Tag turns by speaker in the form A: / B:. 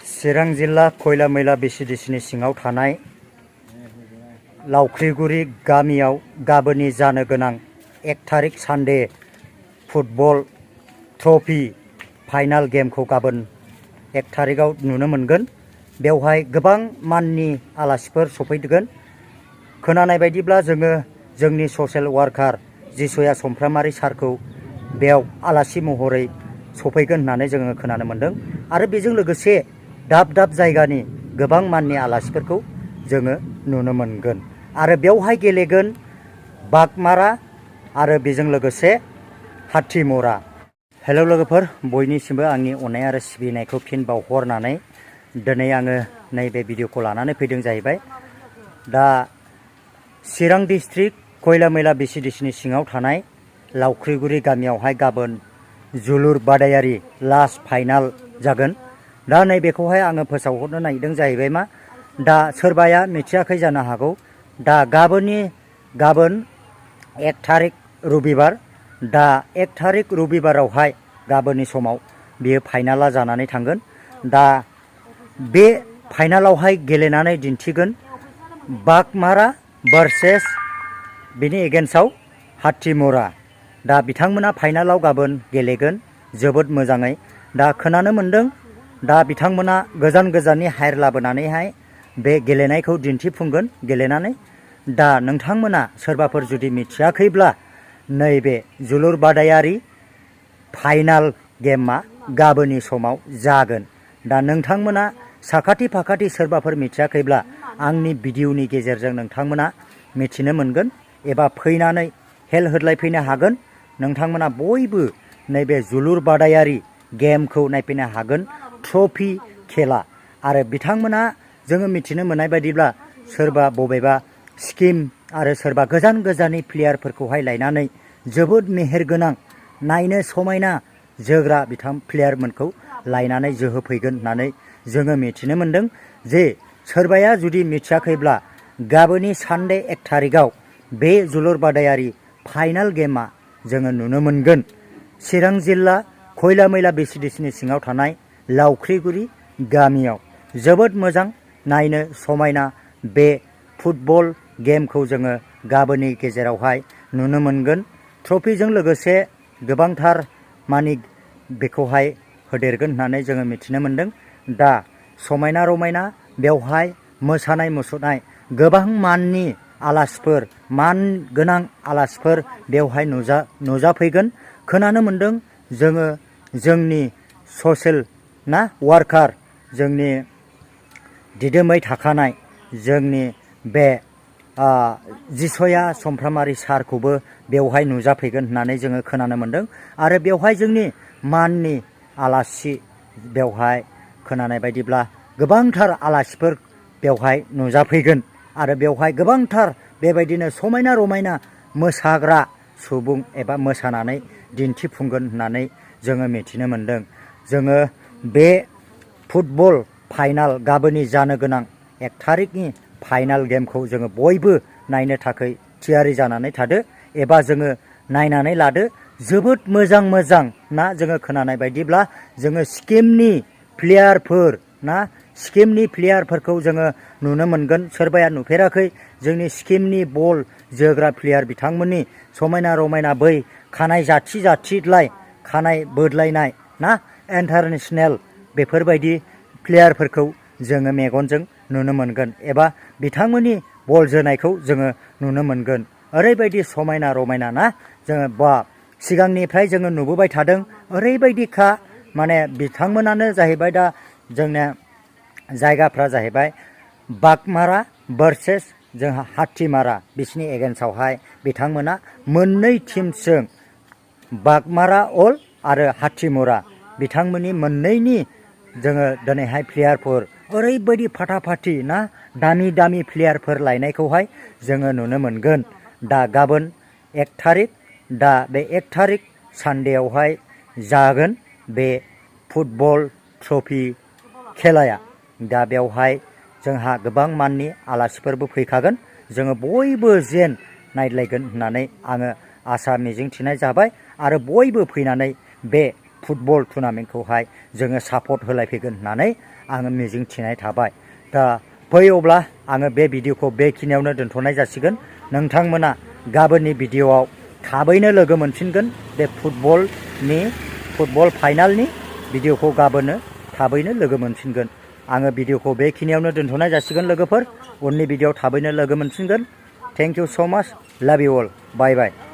A: चिरां जिल्ला खयलामयला बिसिडिसिनि सिङाव थानाय लावख्रिगुरि गामियाव गाबोननि जानो गोनां 1 तारिख सानडे फुटबल ट्रफी फाइनाल गेमखौ गाबोन 1 तारिखआव नुनो मोनगोन। बेवहाय गोबां माननि आलासिफोर सफैगोन। खोनानाय बायदिब्ला जोङो जोंनि ससियेल वार्कार जिसया समफ्रामारि सारखौ बेयाव आलासि महरै सफैगोन होननानै जोङो खोनानो मोनदों आरो बेजों लोगोसे दाब दाब जायगानि गोबां माननि आलासिफोरखौ जोङो नुनो मोनगोन आरो बेवहाय गेलेगोन बागमारा आरो बेजों लोगोसे हाथिमरा। हेलौ लोगोफोर, बयनिसिमबो आंनि अननाय आरो सिबिनायखौ फिन बावहरनानै दिनै आङो नैबे भिडिअखौ लानानै फैदों जाहैबाय। दा चिरां डिस्ट्रिक्ट खयलामयला बिसिडिसिनि सिङाव थानाय लावख्रिगुरि गामियावहाय गाबोन जोलुर बादायारि लास्ट फाइनाल जागोन। दा नैबेखौहाय आङो फोसावहरनो नागिरदों जाहैबाय मा, दा सोरबाया मिथियाखै जानो हागौ। दा गाबोन 1 तारिख रबिबार, दा 1 तारिख रबिबारावहाय गाबोननि समाव बेयो फाइनाला जानानै थांगोन। दा बे फाइनालावहाय गेलेनानै दिन्थिगोन बागमारा भार्सेस बिनि एगेन्स्टआव हाथिमरा। दा बिथांमोना फाइनालाव गाबोन गेलेगोन जोबोद मोजाङै। दा खोनानो मोन्दों दा बिथांमोना गोजान गोजाननि हायर लाबोनानैहाय बे गेलेनायखौ दिन्थिफुंगोन। गेलेनानै दा नोंथांमोना सोरबाफोर जुदि मिथियाखैब्ला नैबे जोलुर बादायारि फाइनाल गेमा गाबोननि समाव जागोन। दा नोंथांमोना साखाथि फाखाथि सोरबाफोर मिथियाखैब्ला आंनि भिडिअनि गेजेरजों नोंथांमोना मिथिनो मोनगोन एबा फैनानै हेल्प होलायफैनो हागोन। नोंथांमोना बयबो नैबे जोलुर बादायारि गेमखौ नायफैनो हागोन, ट्रफी खेला। आरो बिथांमोना जोङो मिथिनो मोननाय बायदिब्ला सोरबा बबेबा स्किम आरो सोरबा गोजान गोजाननि प्लेयारफोरखौहाय लायनानै जोबोद मेहेरगोनां नायनो समायना जोग्रा प्लेयारमोनखौ लायनानै जोहोफैगोन होननानै जोङो मिथिनो मोनदों। जे सोरबाया जुदि मिथियाखैब्ला गाबोननि सानडे 1 तारिखआव बे जोलुर बादायारि फाइनाल गेमा जोङो नुनो मोनगोन चिरां जिल्ला खयलामयला बिसिडिसिनि सिङाव थानाय लावख्रिगुरि गामियाव। जोबोद मोजां नायनो समायना बे फुटबल गेमखौ जोङो गाबोननि गेजेरावहाय नुनो मोनगोन। ट्रफिजों लोगोसे गोबांथार मानि बेखौहाय होदेरगोन होननानै जोङो मिथिनो मोनदों। दा समायना रमायना बेवहाय मोसानाय मुसुरनाय गोबां माननि आलासिफोर, मान गोनां आलासिफोर बेवहाय नुजाफैगोन। खोनानो मोन्दों जोङो जोंनि ससियेल वार्कार, जोंनि दिदोमै थाखानाय जोंनि बे जिसया समफ्रामारि सारखौबो बेवहाय नुजाफैगोन होननानै जोङो खोनानो मोन्दों। आरो बेवहाय जोंनि माननि आलासि, बेवहाय खोनानाय बायदिब्ला गोबांथार आलासिफोर बेवहाय नुजाफैगोन आरो बेवहाय गोबांथार बेबायदिनो समायना रमायना मोसाग्रा सुबुं एबा मोसानानै दिन्थिफुंगोन होननानै जोङो मिथिनो मोन्दों। जोङो बे फुटबल फाइनाल गाबोननि जानो गोनां 1 तारिखनि फाइनाल गेमखौ जोङो बयबो नायनो थाखाय थियारि जानानै थादो एबा जोङो नायनानै लादो। जोबोद मोजां मोजां ना, जोङो खोनानाय बायदिब्ला जोङो स्किमनि प्लेयारफोरखौ जोङो नुनो मोनगोन। सोरबाया नुफेराखै जोंनि स्किमनि बल जोग्रा प्लेयार बिथांमोननि समायना रमायना बै खानाय जाथि जाथिलाय खानाय बोदलायनाय ना, इन्टारनेसनेल बेफोरबायदि प्लेयारफोरखौ जोङो मेगनजों नुनो मोनगोन एबा बिथांमोननि बल जोनायखौ जोङो नुनो मोनगोन। ओरैबायदि समायना रमायना ना, जोङो सिगांनिफ्राय जोङो नुबोबाय थादों। ओरैबायदिखा माने बिथांमोनानो जाहैबाय दा जोंना जायगाफ्रा जाहैबाय बागमारा भार्सेस जोंहा हाथिमारा, बिसिनि एगेन्स्टआवहाय बिथांमोना मोननै टिमजों बागमारा अल आरो हाथिमरा बिथांमोननि मोननैनि जोङो दिनैहाय प्लेयारफोर ओरैबायदि फाटाफाटि ना, दामि दामि प्लेयारफोर लायनायखौहाय जोङो नुनो मोनगोन। दा गाबोन 1 तारिख, दा बे 1 तारिख सानडेआवहाय जागोन बे फुटबल ट्रफी खेलाया। दा बेवहाय जोंहा गोबां माननि आलासिफोरबो फैखागोन। जोङो बयबो जेन नायलायगोन होननानै आङो आसा मिजिंथिनाय जाबाय आरो बयबो फैनानै बे फुटबल टुर्नामेन्टखौहाय जोङो सापर्ट होलायफैगोन होननानै आङो मिजिंथिनाय थाबाय। दा फै अब्ला आङो बे भिडिअखौ बेखिनियावनो दोनथ'नाय जासिगोन। नोंथांमोना गाबोननि भिडिअआव थाबैनो लोगो मोनफिनगोन। बे फुटबल फाइनालनि भिडिअखौ गाबोननो थाबैनो लोगो मोनफिनगोन। आङो भिडिअखौ बेखिनियावनो दोनथ'नाय जासिगोन लोगोफोर। उननि भिडिअआव थाबैनो लोगो मोनफिनगोन। थेंक इउ स' माच। लाभ इउ अल। बाय बाय।